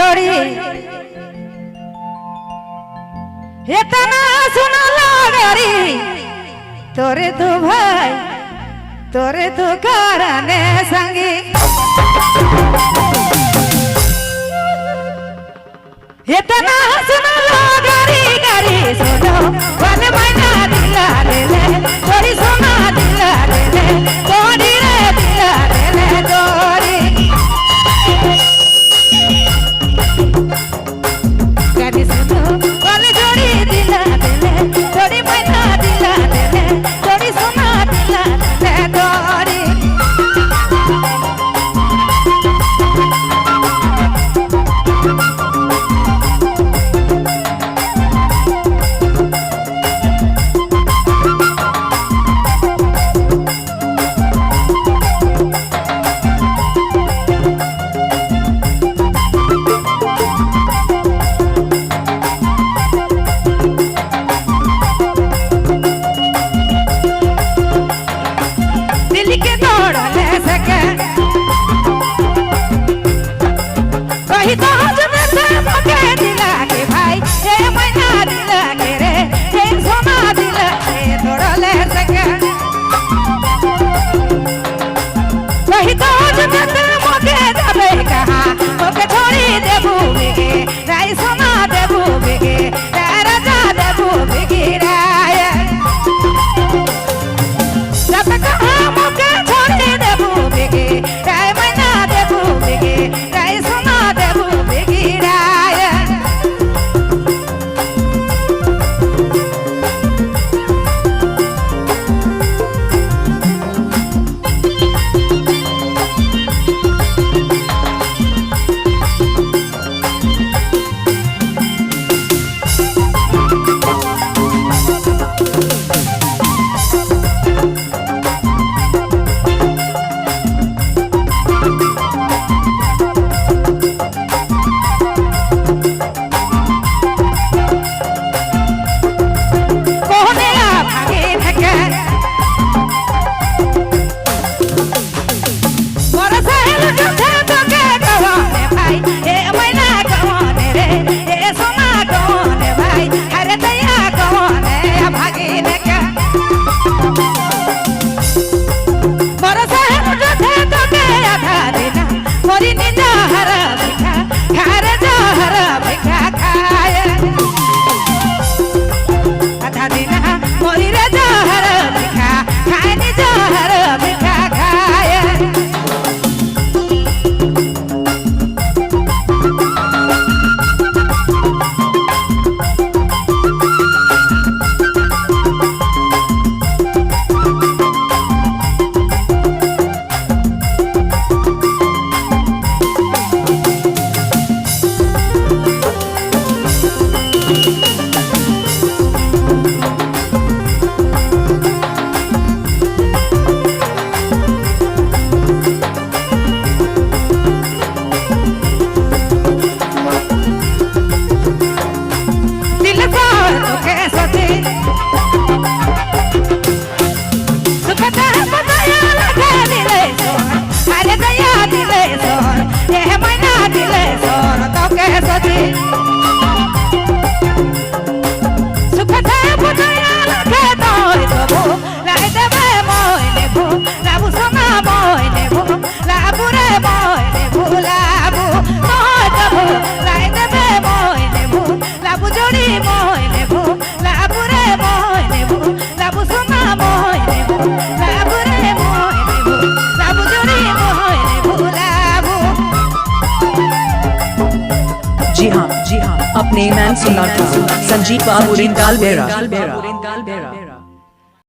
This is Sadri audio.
छोड़ी इतना सुना लागरी तोरे तो भाई तोरे तो कारणे संगी इतना सुना लागरी गरी सुनो वन मना दिला ले ले तोरी सोना दिला ले ले तोरी रे दिला ले ले तोरी गरी सुनो वन जोड़ी दिला ले ले तोरी मना दिला ले ले तोरी सोना दिला ले तोरी दिल के तोड़ ले सके कही तो जब से मके दिला के भाई ए मैना दिला के रे ए सोना दिला के तोड़ ले सके कही तो जब से मके जाबे कहा मके छोड़ी देबू बेगे राई सोना देबू बेगे राजा देबू बेगे राय जब कहा मके छोड़ी देबू बेगे राय मैना देबू बेगे राय सोना देबू बेगे राय कोने भागे ढके मोर साहेल जुठे तोके गवाने भाई ए मैना गवाने रे ए सोना गवाने भाई अरे दया गवाने भागे ढके मोर साहेल जुठे तोके आधा दिना मोरी निजा हरा भिखा खारे जहर भिखा खाए आधा दिना मोरी रे जहर भिखा खाए नि जहर भिखा खाए दिल को तोके सोचे सुखता बताया लगे दिले सोर अरे दया दिले सोर ये मैना दिले सोर तोके सोचे सुखता बताया लगे तोय तबो लाई देबे मोय नेबो लाबू सोना मोय नेबो लाबू रे मोय नेबो लाबू तोय तबो लाई देबे मोय नेबो लाबू जोड़ी मोय नेबो लाबू रे मोय नेबो लाबू सोना मोय नेबो लाबू रे मोय नेबो लाबू जोड़ी मोय नेबो लाबू जी हाँ, जी हाँ, अपने मैन सुना था संजीव बाबू रिंदाल बेरा।